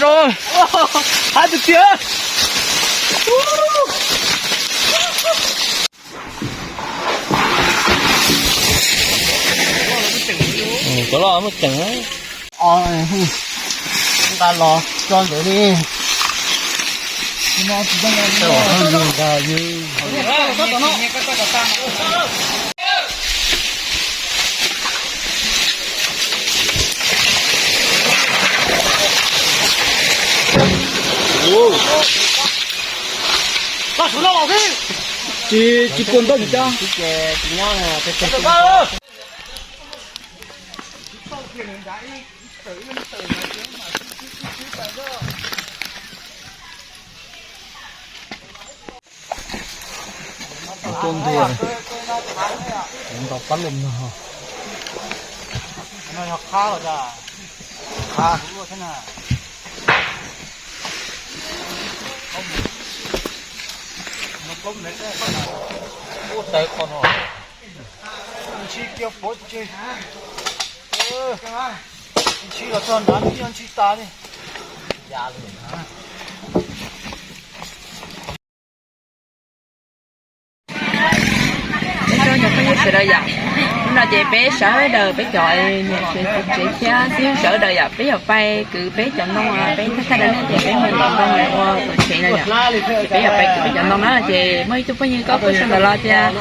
Zoo, hab tus tiag. Cov loj muaj ceem. Nqa los tso ntawd li. Tsis, tsis puas ntaub mus cab. Tuaj ntua, ntaus pab lom no. Ub, tawv qhov no. Ntshis kiag pov tseg. Ntshis los txog nrad, ntshis tas li. Nyob zoo cov phooj ywg sawv daws yom, hnub no ces peb sawv daws peb cov niam tsev txiv tsev thiab xib hwb sawv daws yom, peb yuav pais kwv peb cov ntoo, peb thaij thaij daim nej tias peb mus ntoo ua tus tsev no yom. Ces peb yuav pais kwv peb cov ntoo na, ces muaj ib tug phooj ywg koj kuj sau ntawv los tias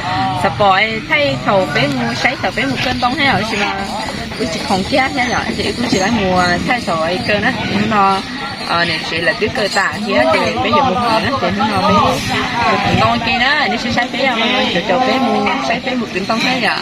xav pom thaij thaum peb mus saib thaum peb mus kaw ntoo thiab yom, tab sis mas wb tsis khoom kiag thiab yom, ces wb kuj tsis laib mus thaij thaum kaw na. Ces hnub no niam tsev lawv twb kaw tas thiab ces peb yuav mus kwv na, ces hnub no peb mus kwv ntoo ua ke na, nej saib saib peb, cov cov peb mus saib peb mus kwv ntoo thiab yom.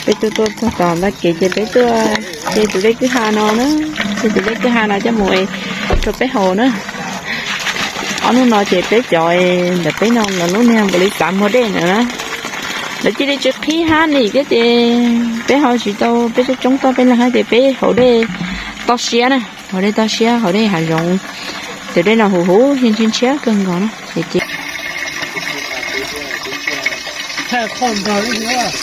Peb tuaj tuaj txog tom ntag kev ces peb tuaj, ces tus dej kwj ha no na, ces tus dej kwj ha no coj mus rau peb haus na. Ob hnub no ces peb cov ntawm peb no los lub niag npaum li xav muag dej ntawd na, lawv cia li tsis qhib hab li thiab ces peb ho tsis tau, peb coob coob toj peb leeg hab ces peb haus dej toj siab na, haus dej toj siab, haus dej hav zoov. Tus dej no huv huv, ntshiab ntshiab kawg nkaus na ces.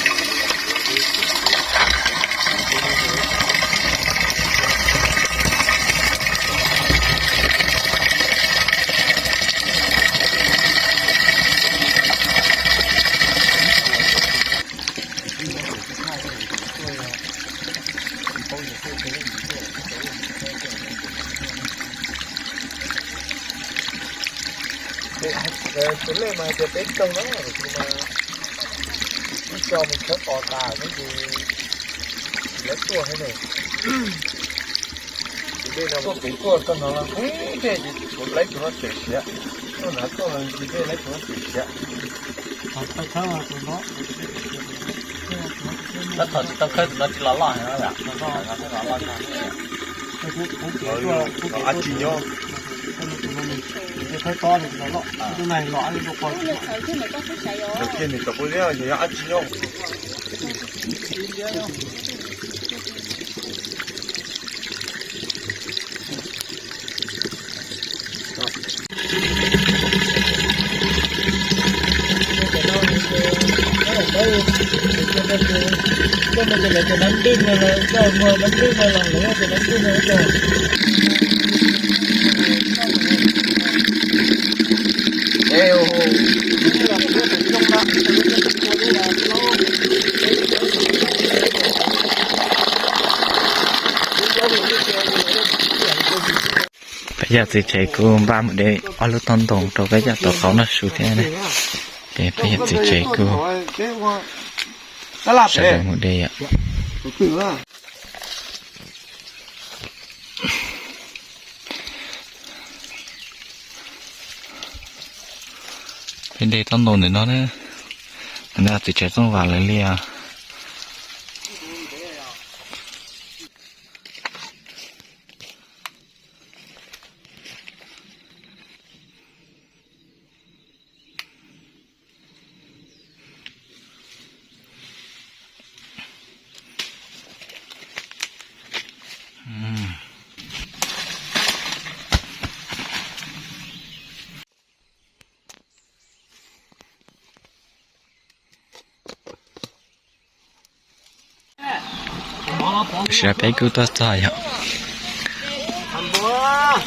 Tus lej mas hais tias peb tau no, tus mas ib co mus khawb qos tas xwb ces tsis laib tuaj thiab ne. Tus dej no tuaj pem tuaj txog no los pem dej ces laib tus no txawm siav, tuaj nrad tuaj los ntsis dej laib tus no txawm siav. Tab tom tsis tau khawb tus no tsis los loj heev no yom, los loj no. Ab tsi nyob. Tus kiag nws cov pub liab yog ab tsi nyob. Peb yawm txiv tsev kuj npaj mus de ob lub toj ntoo rau peb cov tau qaub noj su thiab na. Ces peb yawm txiv tsev kuj sawv daws mus de yom. Peb de toj ntoo ntawm no na, ntawm no txiv tsev Txooj Vam lawv li os. Tam sim no peb kuj tuaj txog yom,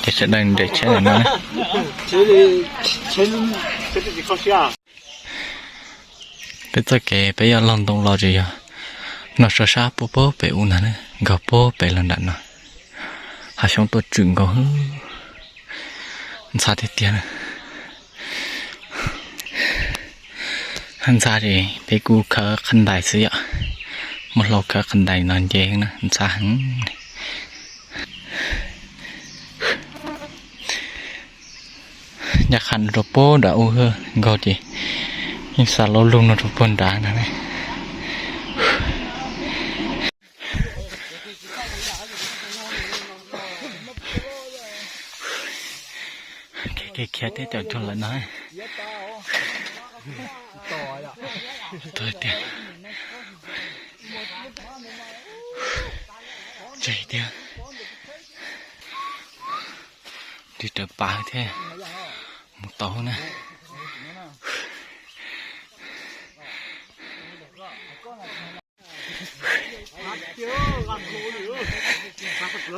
ces sawv daws nres tsheb lawm no. Peb txoj kev peb yuav laug ntoo los ces yog no so sab puag puag pem ub ntag, nkaug puag pem los nram no. Hav xyoob tuaj tswm nkaus, ntxhab tiag tiag na. Ntxhab ces peb kuj khawb qhov ntais xwb yom, muab hlau khawb qhov ntais no nce na, ntxhab heev. Ncaj qha rau puag nram ub nkaug ces yeej xa laub lug no rau puag nrad na. Kev khiav thiab caum cuag lawm no. Tuag tiag. Tseg tiag. Ris raws pas thiab mus tau na.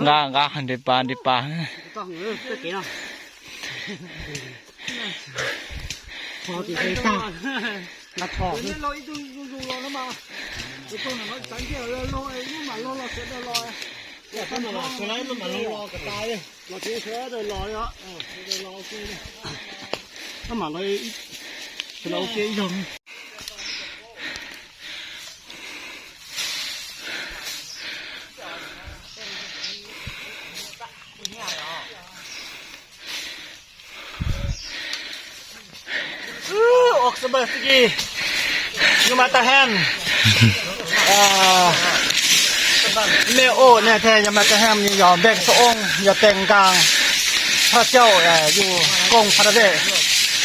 Nqa nqa nres pas nres pas. Oxford City, Yom Tau Hem, me o ne the Yom Tau Hem ni yog npej xo oo yog tes nkaas phaj cauj yug kooj phaj dej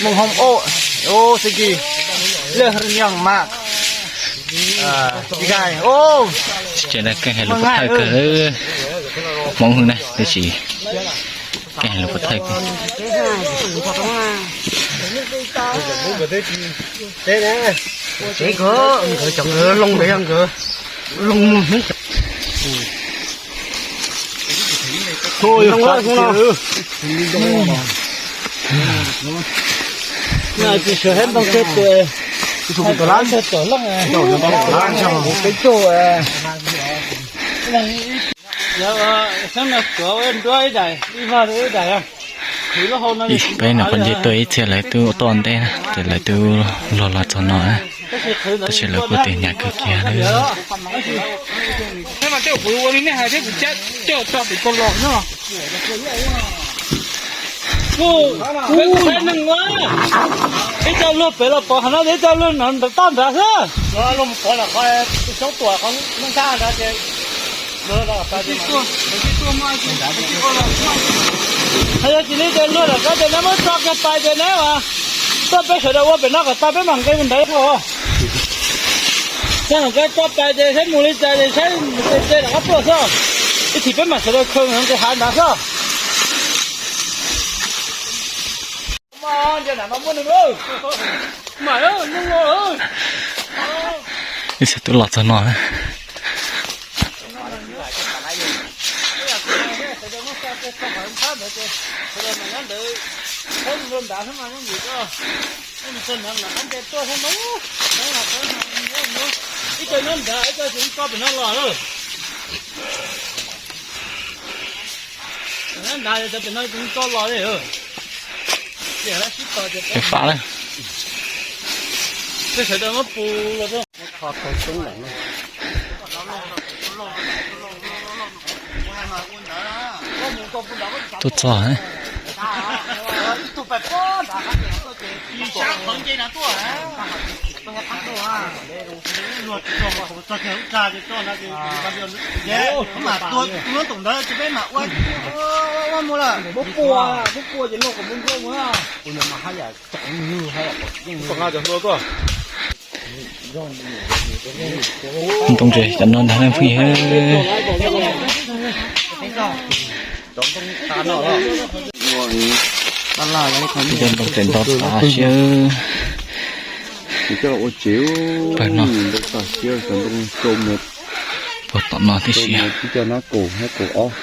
moo hoom o o City, lej hnyav mas. Ces keej hais lus pov thawj kawg, Hmoob hwj na, tab sis keej hais lus pov thawj kawg. Peb nyuam qhuav nce tuaj ib txhia lawv twb tuaj ntej na, ces lawv twb luag los txog no na, tab sis lawv kuj tias hnyav kawg kiag li. Ib co luag pem los pov hov no, ib co luag nrad toj nrad xwb. Hos yog tsis li ces luag lawm koj ces neb muab tso kiag pais ces neb tuaj peb sawv daws ua pem no kom tag peb mam nqis mus ntawd. Tso mus koj tso pais ces saib mus li cas ces saib ces rov qab tuaj xwb. Ib chim peb mam sawv daws khaws nqis hav ntawd xwb. Ib txhia twb los txog no. Ib co nyob nrad, ib co tsis ko pem no los. Nyob nrad cov pem no tsis ko los li. Fab na. Peb sawv daws muab pus los. Tuaj txog. Ntoo tsev cov no ntag phooj ywg. Ntoo tsev ntau tas siab. Pawg no. Puag tom no tib si. Ib co nab kaum hab kaum ob,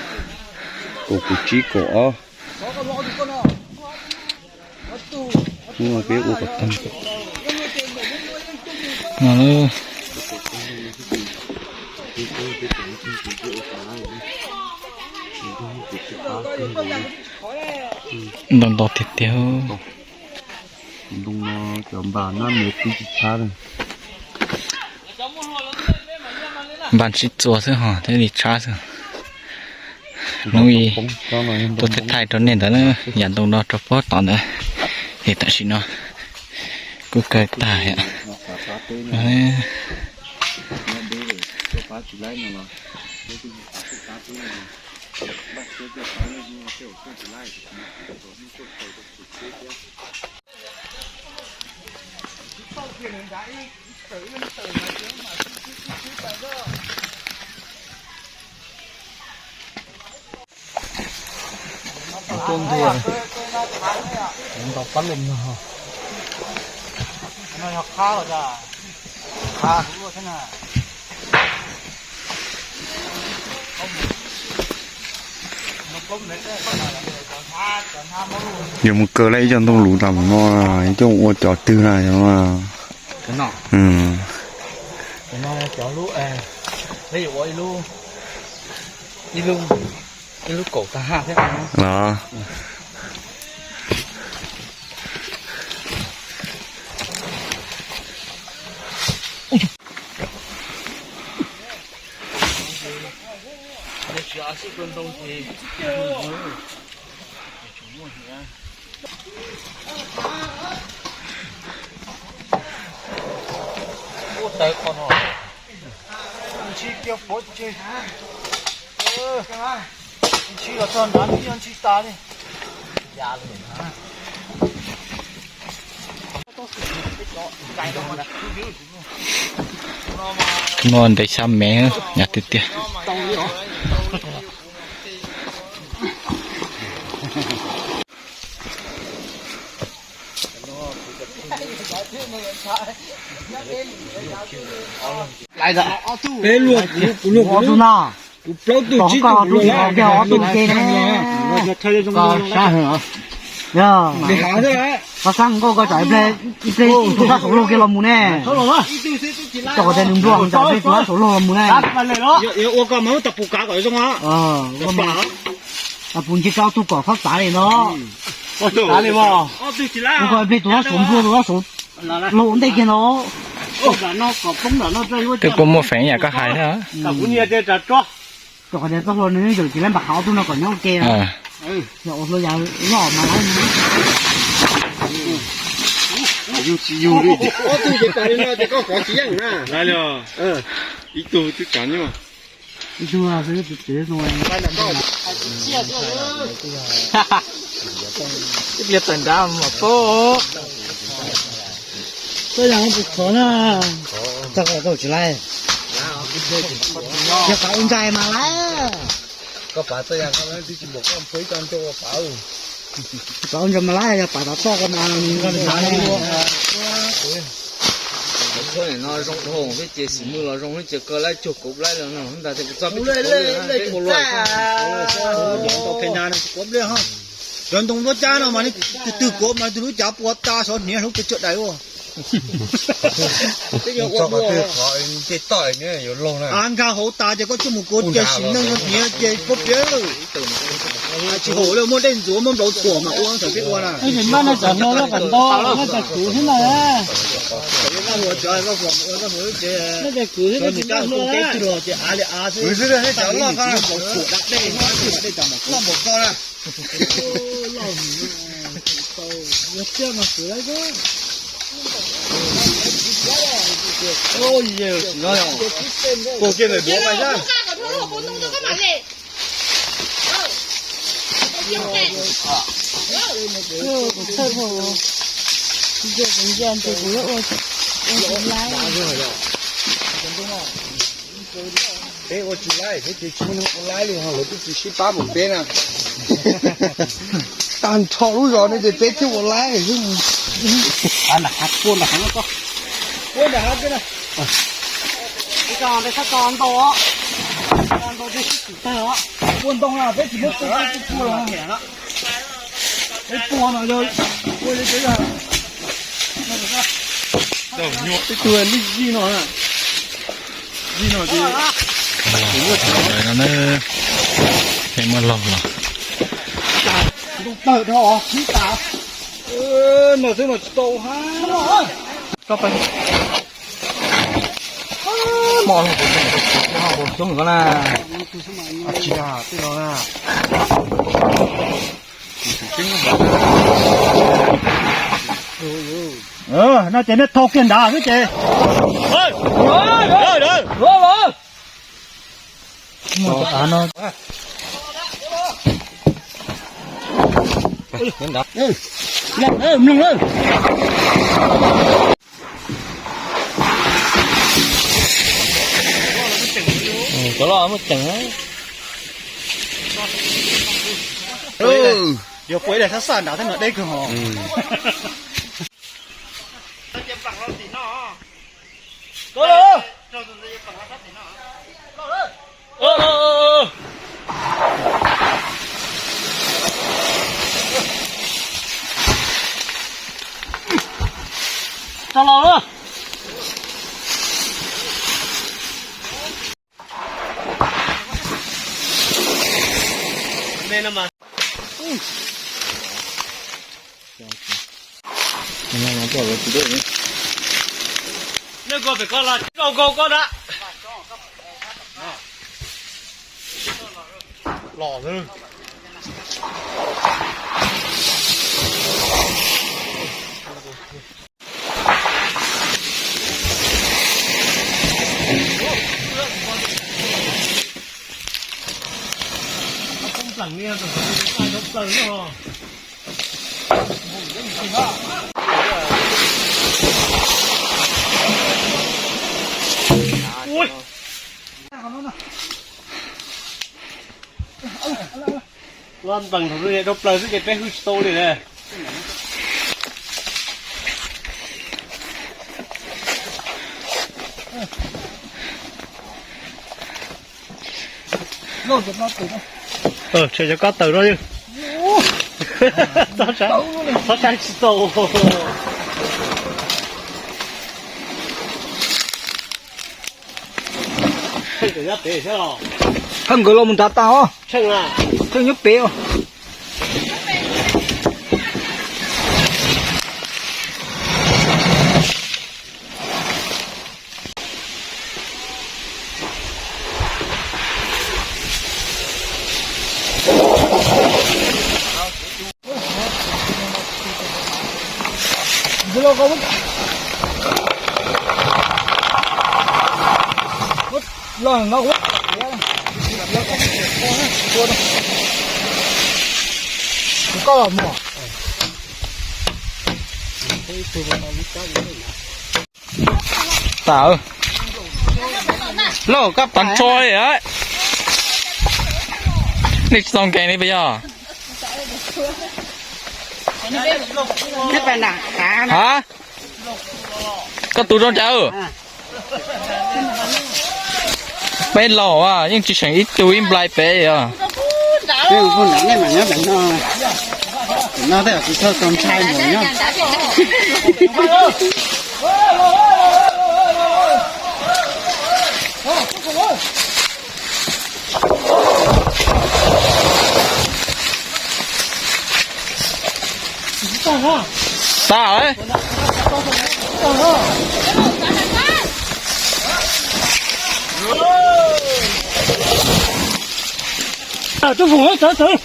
kaum, kaum tsib kaum ob. Ua peb ua kom tag. Ntau ntau tiag tiag. Cov npam nab me twb tsis tshab li. Npam sib txuas xwb ho thiaj li tshab xwb. Hnub i tuaj thaij thaij rau nej ntawd na, yam ntoo no rau puag tom ntawd, es tam sim no kuj kawg tag. Tuaj ntua, ntaus pab lug no. Yuav mus kaw lawm ib co ntoo luv tas mus no, ib co ua cov twg na. Cov lub, peb yuav ua ib lub, ib lub kaum tag haj thiab no. Ua tawv qhov no, ntshis kiag pov tseg, ntshis los txog nrad ntshis tas li. Muaj ntev xya mev, hnyav tiag tiag. Peb luag, kuv luag, kuv plaub tug tsib tug luag. Koj xav nkauj koj tsam ib pliag ib tug sab saum luag kiag los mus ne. Coj kom tias nws npluag tsam ib pliag tus sab saum luag los mus ne. Ua koj mas tas pus kav kom zoo. Puv ntsej koj ob tug kom txhob txav li no. Ua koj ib pliag tus sab saum npluag tus sab saum luag ua ntej kiag no. Twb kuj muaj feem yam koj hais thiab. Kom tias txoj hlua nws yawm tsis laib npam qhov ob tug no kom nyob ua ke. Yog ua hlua yam loj mas laib. Yug tsis yug li. Ob tug ces tas li no ces koj kov tsis yeej na. Ib tug twb kav nyuaj. Ib tug xwb tsis tsis no. Ib pliag tawm nrad mas paub. Txoj yam no puas khov na? Txoj ko tau tsis laib. Yog pav ua ntsais mas laib. Koj pav txoj yam ko twb tsis npaum koj npua ib co ncauj ua pav. Pav ua ntsais mas laib, yog pav tav toj ko mas nws nrad li. Txoj no zoo dhau thiab ces xim mwg los zoo thiab ces koj laib cuag kauv laib los no ntag, txoj peb tsis kauv li. Cov ntoo lub cab no mas tus twg kauv mas tus lub cav puas tas sov hniav hlub pes tsawg dais ua. Av nkag hauv tas ces koj coj mus kauv ces sim neej hniav ces pab piav. Tsis haum li, muaj dej ntxuav muaj nplaum txhuam mas ua thaum peb ua na. Ua teb twg los ces av li av xwb. Nplaum txhuam da dej, dej tas mas loj npaum ko na. Puag kiag ntawm duav mas yog. Peb ua tsis laib, peb ces tsis muaj neeg ua laib li ho lawv twb tsis sib pab npaum peb na. Tag nrho lub zos no ces peb thiaj ua laib xwb. Tso peb txhob tso ntau, tso ntau peb sib txwv tag os. Ua ntau na peb tsis muab tua tua tua los. Peb tua no yog ua li peb yog. Peb tua lij zij no, zij no ces. Ntawd no na, peb muab laug los. Ntoo tawg dhau os, khib tas. No xwb mas tsis tau hab. Koj pais. Mos los kuv tseem kuv xyoob ko na. Tsis yog tej no na. No ces nej thau kiag nrad xwb ces. Cov loj muaj ceem. Yog puas ib daim sab sab nrad thiab no deb kawg hos. Tso los na. Nej koj pem koj los rau nkaus koj da. Los xwb. Loj ntees thaum rau plaws xwb ces peb hwj tsis tau li lawm. Tshem cov kab taws no yog. Txhob saib tsis tau. Phaj nkawd los mus nrad tas os. Tsheej nyob pem os. Koj los mus. Tas. Lauj, koj pab tso li. Nej tsis tau nkees li puas yog? Ha? Koj tus zoo cas? Peb laus yeej tsis seem ib tug ib nplai peb os. Tas lawm. Tub Foom, tawv tawv.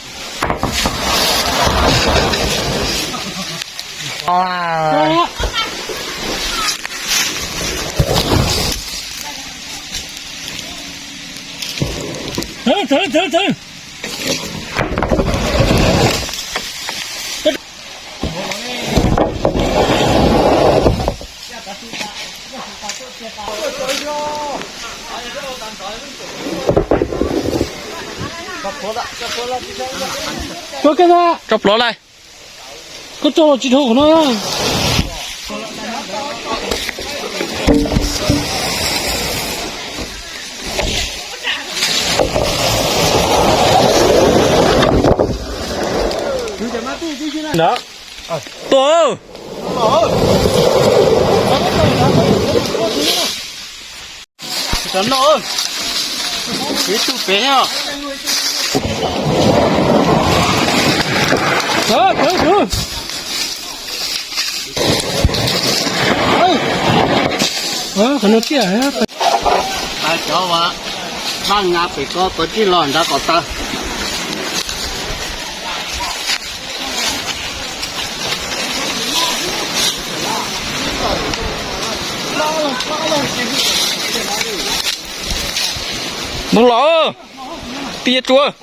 Tawv tawv tawv tawv. Tso plhuav lawm. Koj tso los tsis dhau qhov no na. Tua. Rov no, peb tug pem os. Qhov no tiaj. Cov vaj nqa pem ko, tua tij los nrad kom tawg. Mus los, tij tsuav.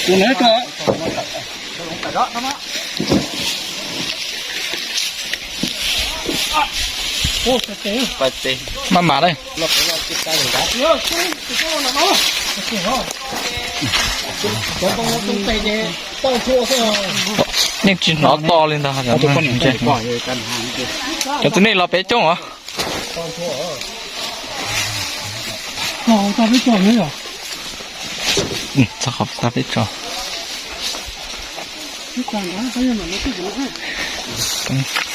Tus neb tuaj. Maj mam na. Yeej tsis hnov to li ntag. Cov tus nej los peb coob os. Txog qhov tag peb tso.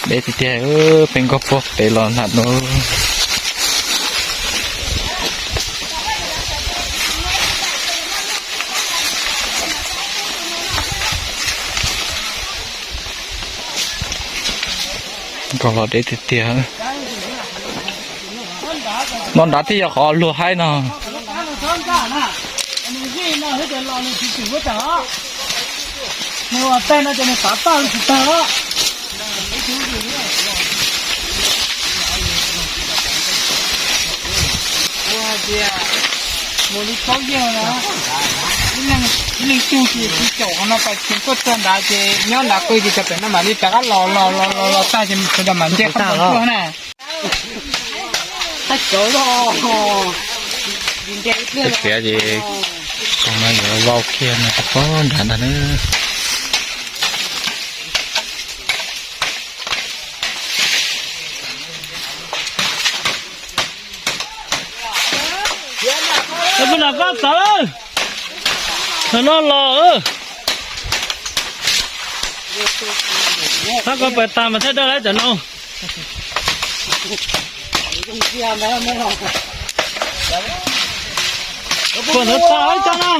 Deb tiag tiag, peb nkoj puag pem los nram no. Nkoj los deb tiag tiag. No nrad thiaj yog qhov luag haib no. Mus li plaub yawg na, ib leeg tug ces tsis caum qhov no pas tsees tuaj txog nrad ces nyob nrad qw ces cov pem no mam li rov qab los los los los los tag ces sawv daws mam nce qab tuaj na. Txiav ces koog no yuav vau kiag no rau pem nrad ntag na. Peb pug nam koj txawv, thaum no los, tab koj pais tag mas thiaj dawj lawm cov no. Kuam ntawd tag ib co na.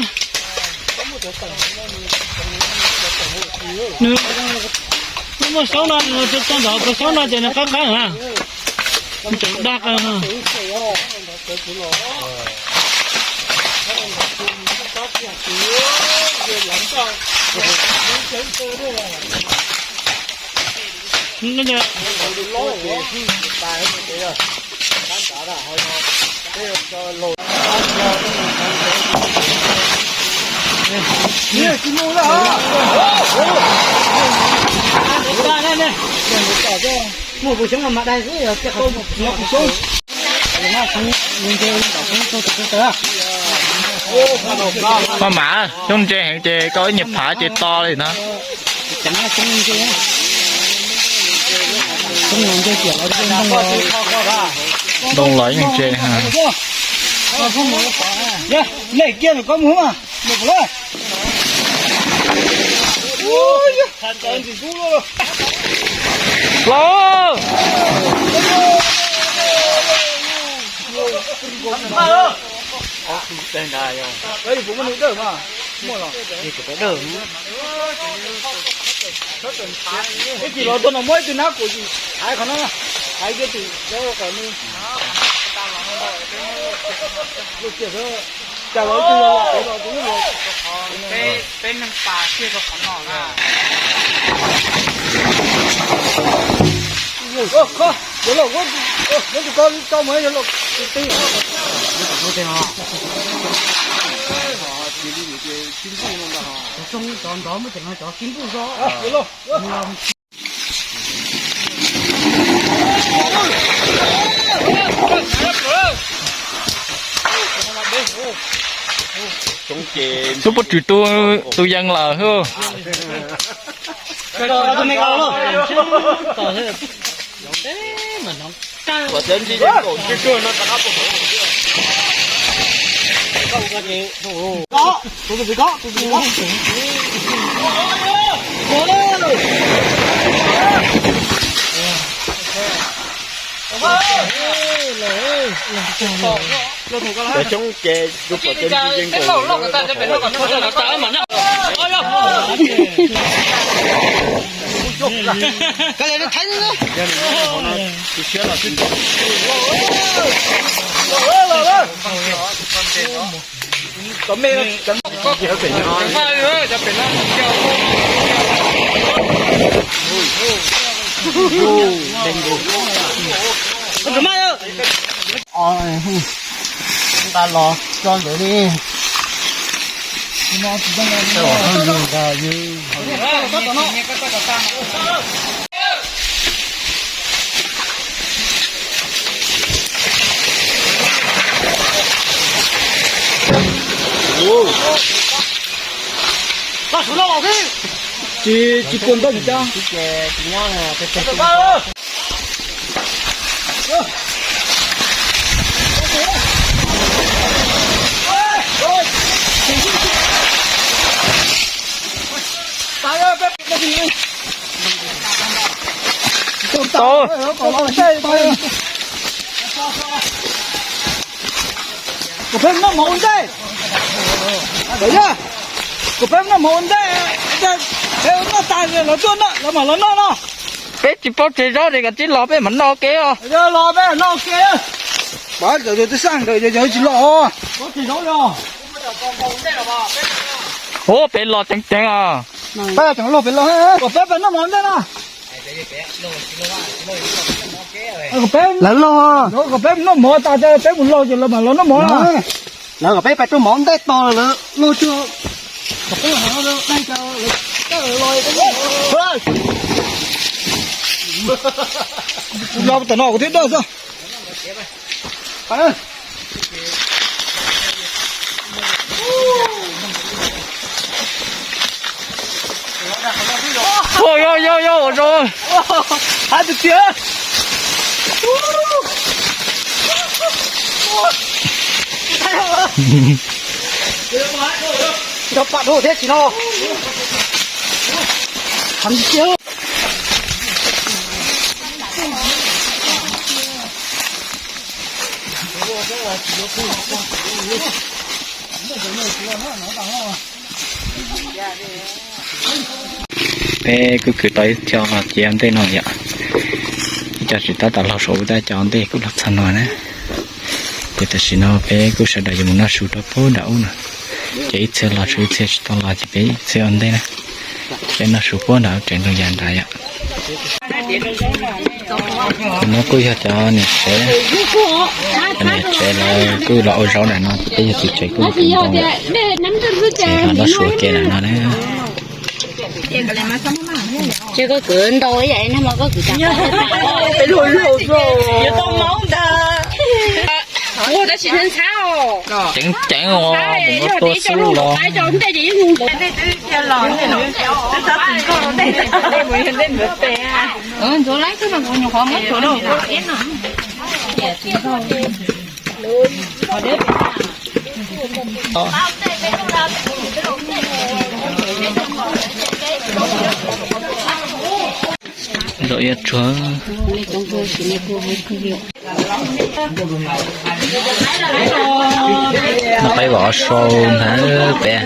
Nws muaj saub no, nws tso ntawm ko saub no ces nws qab qab na. Tseem dag. Maj mam, xyoob ntse heev ces koj ib nyuag phav ces to li na. Ntoo los yeej ntse. Los. Ib tsis los txog no muab ib tug nab kuam tsis hais qhov no, hais kiag tim cov kom nws. Cas los ib tug los pem los tus ub los. Peb neeg pas kiag rau qhov no na. Yuav los, yuav los, yuav tus ko tso mus yuav los tus twg. Cov ntov muab cov no cov kib npuj zog. Xub puab tswm tus, tus yees lawm hwb. Cov xyoob ces tus pom ces ntsis yeej nkaus. Nqa los tso ntawd li. Tsis, tsis puas ntau li cas. Tau. Kuv peb noj mov ua ntej. Kuv peb noj mov ua ntej, peb noj tas lawv tuaj noj, lawv mam los noj no. Peb tsis paub tseg zaub ces kav tsij los peb mam noj ua ke os. Los peb noj ua ke. Pab cov twb xaj nkawd yog tsis los. Ub, peb los ceev ceev os. Peb tseem los pem los, kom peb pem noj mov ntej no. Lawv los, kom peb noj mov tas peb mus los ces lawv mam los noj mov. Lawv kom peb pem rau mov ntej tos lawv los tsuag. Los tam no kuv twb dawj xwb. Yog, yog, yog, ua zoo. Hab tiag tiag. Cov pam dhau thiab tsis no. Hab tiag. Peb kuj kwv tau ib co los cev ua ntej no yom. Ib co tsis tab tom los saum, tab co ua ntej kuj los txog no na. Ces tam sim no peb kuj sawv daws yuav mus noj su rau puag nram ub no. Ces ib txhia los tshuav ib txhia tsis tau los ces peb ib txhia ua ntej na. Peb noj su puag nram tsev ntoo yas nrad yom. No kuj yog cov niam tsev, cov niam tsev lawv kuj los ua zaub nram no, ces peb yog txiv tsev kuj los ua ntoo yom. Ces los noj su ua ke nram no na. Ces koj kwv ntau ib yam li no koj kwv tau. Ceev ceev os, mus ua tua xwb los. Ntau ib tsuag. Noj qaib vos sau ntawd peb.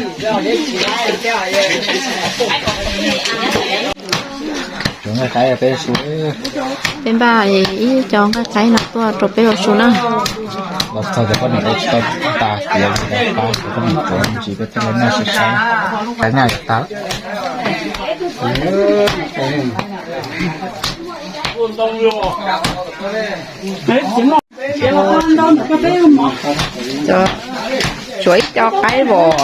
Tsuav nqaij qaib peb su. Peb npaj ib co nqaij qaib no tuaj rau peb ua su na. Los txog cov poj niam tsis tau tas tiav li, pab cov poj niam tsuav ntsis peb thiaj li noj sai sai. Qaib nyaj tas. Tsuav ib co qaib vos,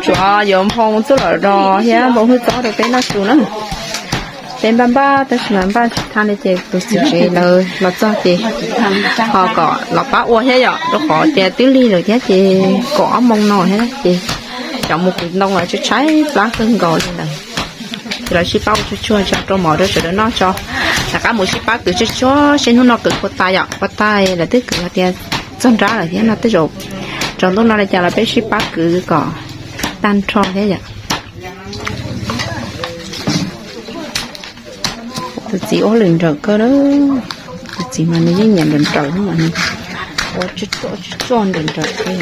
tsuav yuav nphoo txuj lom zos thiab nphoo hwj txob rau peb noj su na. Teb npaj npaj tab sis mas npaj tsis thaj li ces tus txiv tsev lawv los txog ces ho kom los pab ua thiab yom, rau qhov tias twb lig lawm thiab ces kaum ob moos no thiab ces cov mus kwv ntoo los tshaib tshaib plab kawg nkaus li lawm. Ces los sib pab ua tsuag tsuag tso rau mov rau sawv daws noj tso. Rov qab mus sib pab kwv tsuag tsuag seb hnub no kwv puas tas yom, puas tas lawv twb kwv hais tias txog nrab lawm thiab no tej zaum tsaus ntuj no li cas los peb sib pab kwv kom tag nrho thiab yom. Tus txiv ua hauj lwm nrawm kawg na, tus txiv mas nws yeej nyiam nrawm nrawm mas nws ua tsuag tsuag nrawm nrawm kawg.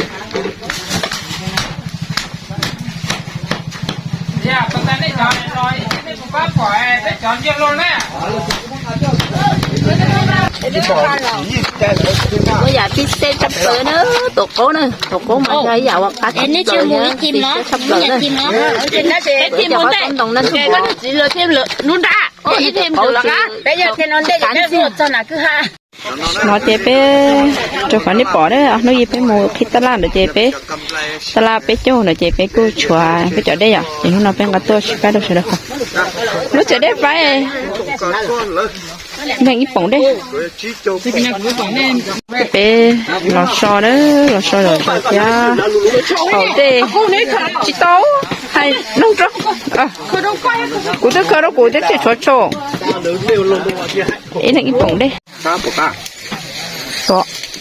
Ua yam pib xeb tshaj plaws na, tus qaub na, tus qaub mas yog ib yam uas qab tshaj plaws na, pib xeb tshaj plaws na. Cov qab toob ntoo na, tus qaub tsis no ces peb, rau qhov nej pom na, hnub ib peb mus qhib taj laj ntawd ces peb, taj laj peb caug ntawd ces peb kuj tshuav peb cov dej yom, ces hnub no peb nqa tuaj sib pab rau sawv daws haus. Lub cov dej faib neeg ib poom dej. Peb los so na, los so zom zaws thiab haus dej tsis tau, hais noog rau, kuv twb khaws rau kuv thiab tshem tshuav tsho. Ib leeg ib poom dej.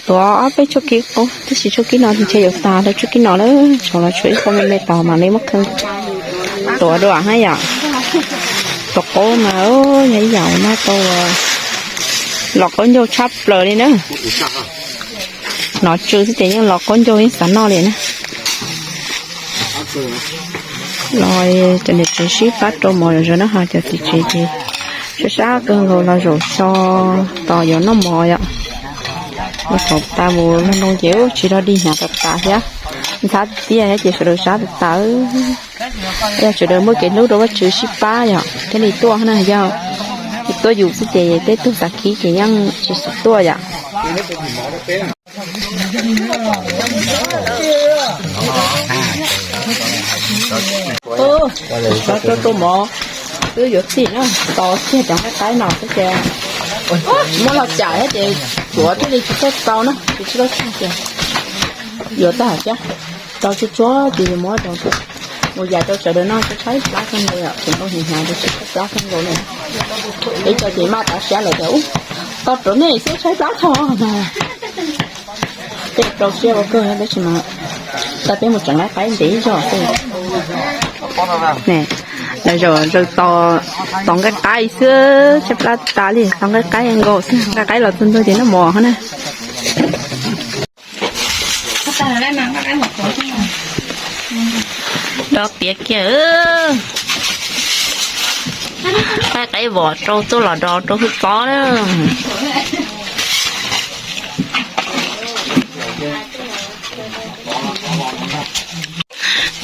Tuav ob peb tshua kib qaub, tab sis tshua kib no ntshe yuav tas rau tshua kib no lawm, tshuav los tshuav ib qho me me tod mam li muab khaws tuav dua na yom. Tus qaub mas yog ib yam uas noj tau los qaub ncaug tshaj plaws li na. Hnov tsw xwb ces yeej los qaub ncaug yeej xav noj li na. Los cov niam tsev sib pab rau mov zom zaws na, ho cov txiv tsev ces sab sab kawg nkaus los zaum so tos yuav noj mov yom. Los thaum tas mus log noo ces tsis rog dig hnyav tas tas thiab, ntxhab tiag thiab ces sawv daws sab tas tas. Yog sawv daws muaj kev hlub rau Vajtswv sib pab yom thiaj li tuaj na, yog tuaj yus xwb ces tej tug xav khib ces yeej tsis xav tuaj yom. Rau tus mov twb yuav txij na, tos kiag cov nqaij qaib no xwb ces muab los cam thiab ces tuav thiaj li tsis txawj tau na, ces tsis tau tseg ces yuav tag thiab. Rau tsuag tsuag ces yuav muab rau mus yam rau sawv daws noj, tshaib plab kawg nkaus, tus npau hnyav hnyav ces tshaib plab kawg nkaus li. Peb cov ces maj tav siab lawm tias, ub, tau rau nej xwb tshaib plab tag. Tej rau siab ua kawg tab sis mas tau peb mus tsev nqaij qaib ntev zog xwb. Lawv zaum zaws tos nqaij qaib xwb, tshaib plab tas li, tos nqaij qaib nkaus xwb, nqaij qaib los txog ntua ces noj mov na. Rau tiav kiag, nqaij qaib vos rau tuaj los rau rau hwj txob na.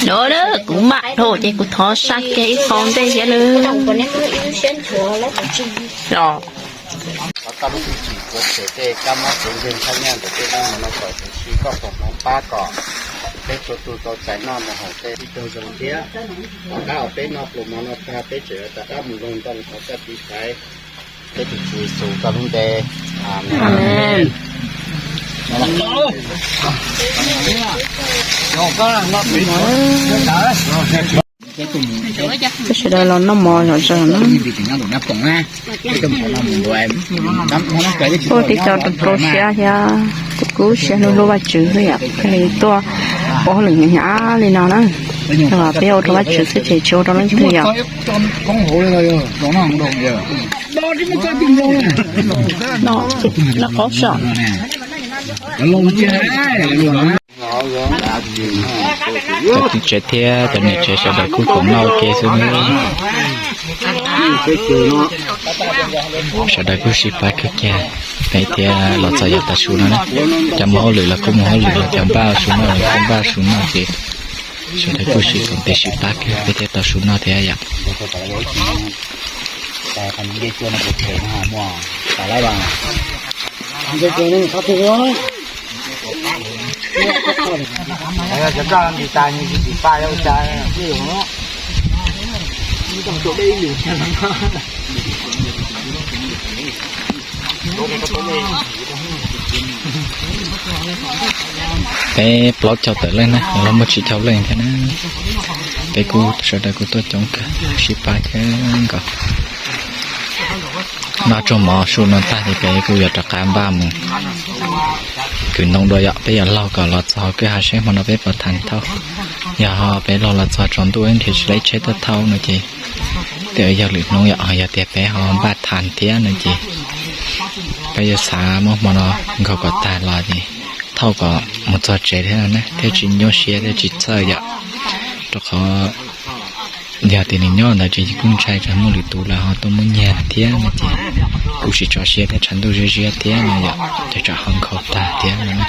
No na, kuv maj dhau ces kuv thov saj kiag ib qho ntej thiab na. Os, thov tau lub hwj chim tuav tshem tej kab mob txwv nkeeg thaj nyaj ntawm tej neeg no kom tus tsis koj foom hmoov pab kom peb txhua tus tau txais noj mus haus tej tib tug zoo thiab. Tom qab uas peb noj pluas mov no tag peb tseem rov qab mus loog ntoo hauv txoj kev xaiv peb tus Tswv Yexus koj lub npe. Amees. Peb sawv daws los noj mov zom zaws na. Tuaj tib co rau siab thiab kuj kub siab hlub hlub Vajtswv xwb yom, thiaj li tuaj ua hauj lwm hnyav hnyav li no na. Peb ua rau Vajtswv xwb ces tsis ua rau leej twg yom. Noj qaub so. Cov txiv tsev thiab cov niam tsev sawv daws kuj koom noj ua ke xwb. Sawv daws kuj sib pab kawg kiag, peb thiaj los txog yav tav su no na. Cov mus hauj lwm los kuj mus hauj lwm, cov npaj su noj los kuj npaj su noj ces sawv daws kuj sib koom tes sib pab kawg peb thiaj tau su noj thiab yom. Peb plaub caug tawm leej na, los muaj tsib caug leej thiab na. Peb kuj sawv daws kuj tuaj coob kawg, sib pab thiab nkaus. Noj tsau mov su no tag ces peb kuj yuav rov qab npaj mus kwv ntoo dua yom. Peb yuav laug kom los txog hauv kwj ha seb hmo no peb puas thav thauj. Yog ho peb laug los txog tsaus ntuj nrhiav tsis tau ib tsheb tuaj thauj no ces tej yog lwm hnub yom. Yog tias peb ho npaj thav thiab no ces peb yuav xav muab hmo no nkaug kom tag los ces thauj kom mus txog tsev thiab na, thiaj tsis nyuaj siab thiab tsis txhawj yom. Rau qhov yog tias nws nyob ntawd ces kuj ntshai tsam muaj lwm tus lawv ho tuaj muab nyiag thiab no ces kuj tsis tso siab thiab tshav ntuj ziab ziab thiab no yom, ces tsam ho nkhaus tag thiab no na.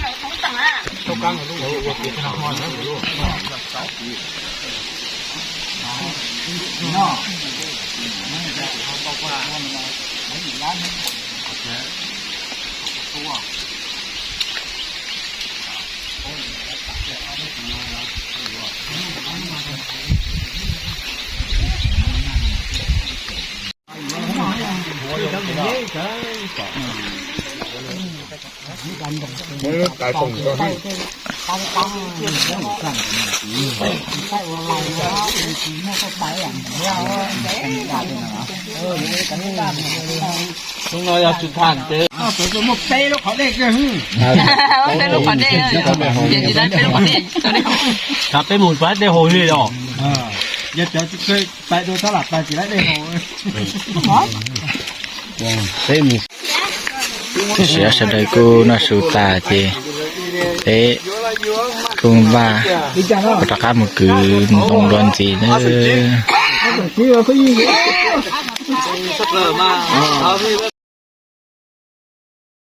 Xyoo no yog tsis tham ces muaj peb lub qhov dej, peb lub qhov dej, peb lub qhov dej, peb mus pab dej haus li os. Yog cov pais dua tab lam pais tsis laib dej haus. Siav sawv daws kuj noj su tas ces peb kuj npaj rov qab mus kwv ntoo dua ntxiv na.